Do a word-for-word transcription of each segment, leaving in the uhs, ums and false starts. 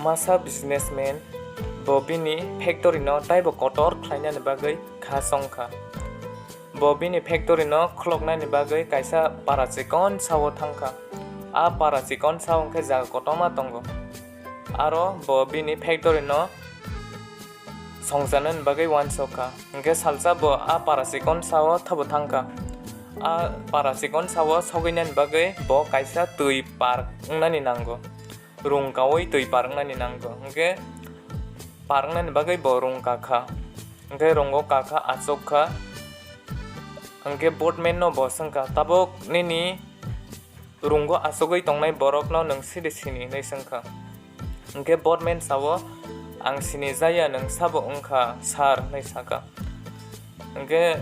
Masa businessman bo bini factory no taibo kotor khlainani bagwi kha chongkha. Bo bini factory no khuloknani bagwi kaisa para chikon sao thangkha. A para chikon sao hwnkhe jaga kotorma tongo. Aro bo bini factory no songchanani bagwi uansukha. Hwnkhe salsa bo a para chikon sao thabo thangkha. A para chikon sao sogwinani bagwi bo kaisa twi park wngnani nango. Rung kaui twi park wngnani nango. Hwnkhe park wngnani bagwi bo rung kakha. Hwnkhe rungo kakha, achukha. Hwnkhe boatman no bo swngkha, "Tabuk nini rungo achugwi tongnai borokno nwng siri sini?" hinwi swngkha. Hwnkhe boatman sao, "Ang sinijaya, nwng sabo wngkha, sir," hinwi sakha. Hwnkhe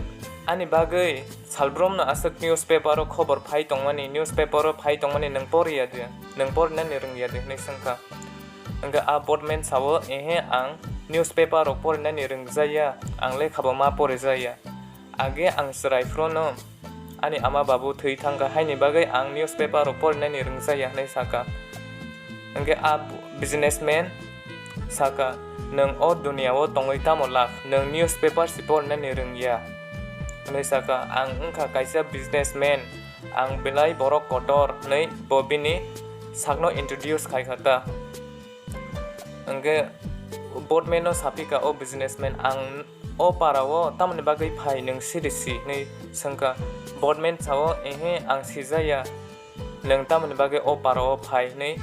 ani bagwi salbrumno aswk newspaper o khobor phai tongmani, newspaper o phai tongmani nwng poriya de, nwng porinani rwngya de hinwi swngkha. Hwnkhe a boatman sao, "Ehe, ang newspaper rok porinani rwngjaya, ang lekha bo ma porijaya. Age ang chwrai phuru no ani ama babu thwi thangkha, haini bagwi ang newspaper rok porinani rwngjaya," hinwi sakha. Hwnkhe a businessman sakha, "Nwng o duniya o tongwi tamo lab? Nwng newspaper si porinani rwngya," hinwi sakha. "Ang wngkha kaisa businessman, ang belai borok kotor," hinwi bo bini sakno introduce khaikha ta. Hwnkhe boatman no saphikha o businessman, "Ang o para o tamoni bagwi phai, nwng siri si?" hinwi swngkha. Boatman sao, "Ehe, ang sijaya, nwng tamoni bagwi o para o phai?" hinwi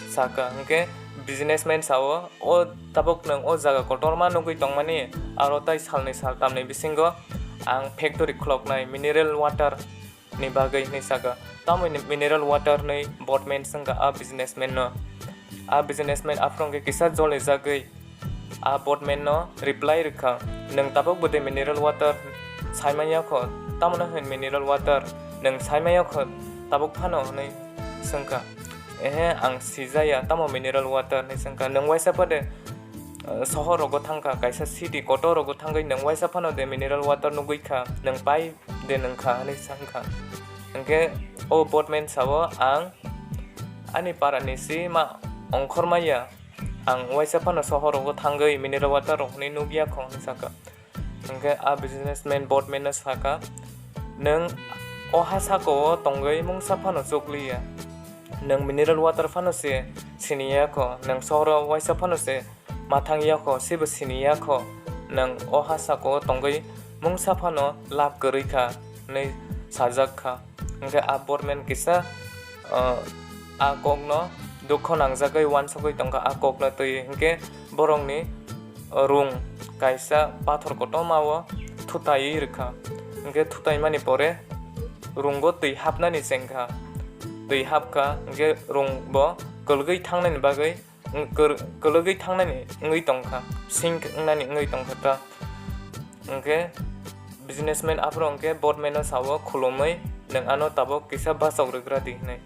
sakha. Hwnkhe businessman sao, "O tabuk nwng o jaga kotorma nugwi tongmani, aro tai salnwi saltamni bisingo ang factory khuloknai mineral water ni bagwi," hinwi sakha. Tamoni mineral water hinwi boatman swngkha a businessman no. A businessman aphuru hwnkhe kisa jolijagwi a boatman no reply rwkha, "Nwng tabuk bo de mineral water saimanya kho? Tamoni hwn mineral water nwng saimanya kho tabuk phano?" hinwi swngkha. "Ehe, ang sijaya, tamo mineral water?" hinwi swngkha. "Nwng waisa pha de, eh, sohor rogo thangkha, kaisa city kotor rogo thangwi nwng waisa phano de mineral water nugwi kha, nwng pai de nwng kha?" hinwi swngkha. Hwnkhe o boatman sao, "Ang ani parani si ma ongkhorma ya, ang waisa phano sohor rogo thangwi mineral water rok hinwi nugya kho," hinwi sakha. Hwnkhe a businessman boatman no sakha, "Nwng o ha saka o tongwi mungsa phano chukliya, nwng mineral water phano se siniya kho, nwng sohor o waisa phano se ma thangya kho, sebo siniya kho, nwng o ha saka o tongwi mungsa phano lab kwrwi kha," hinwi sajak kha. Hwnkhe a boatman kisa, uh, a kokno dukho nangjagwi uansugwi tongkha a kokno twi, hwnkhe borokni, uh, rung kaisa pathor kotorma o thutaiwi rwkha. Hwnkhe thutaimani pore rungo twi hapnani chengkha. Twi hapkha, hwnkhe rung bo kwlgwi thangnani bagwi wng-, kwr-, kwlwgwi thangnani wngwi tongkha, sink wngnani wngwi tongkha ta. Hwnkhe businessman aphuru hwnkhe boatman no sao khulumwi, "Nwng ano tabuk kisa bachok rwgra di," hinwi.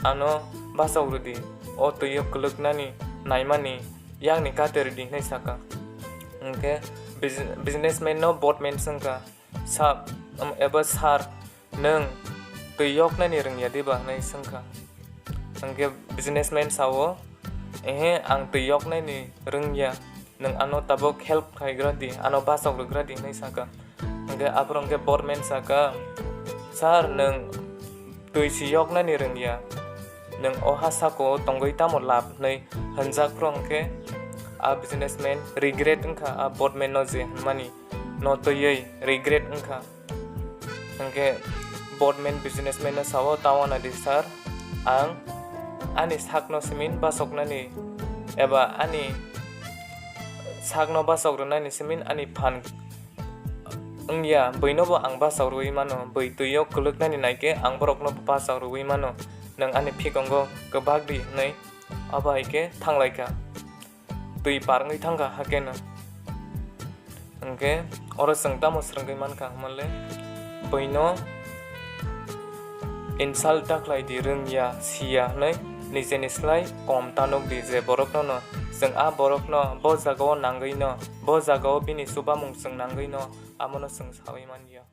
"Ano bachok rwdi, o twio kwlwknani naimani yakni kate rwdi," hinwi sakha. Hwnkhe busi-, businessman no boatman swngkha, "Sir, um, eba sir, nwng twi yoknani rwngya diba?" hinwi swngkha. Hwnkhe businessman sao, "Ehe, ang twi yoknani rwngya, nwng ano tabuk help khaigra di, ano bachok rwgra di," hinwi sakha. Hwnkhe aphuru hwnkhe boatman sakha, "Sir, nwng twi si yoknani rwngya, nwng o ha saka o tongwi tamo lab?" hinwi hwnjak phuru hwnkhe a businessman regret wngkha a boatman no je hwnmani no twiwi regret wngkha. Hwnkhe boatman businessman no sao, "Tawana di sir, ang ani sakno simin bachoknani eba ani sakno bachok rwnani simin ani phan wngya, buino bo ang bachok rwui mano, bui twio kwlwknani naikhe ang borokno bo bachok rwui mano, nwng ani phikongo kwbak di," hinwi abo hai khe thanglaikha. Twi par wngwi thangkha hakeno. Hwnkhe oro chwng tamo swrwngwi mankha hwnmale, buino insult ta khlai di, rwngya, siya hwnwi nijeni slai kom ta nuk di je borokno no. Chwng a borokno bo jagao nangwi no, bo jagao bini chubamung chwng nangwi no, amono chwng saui man ya.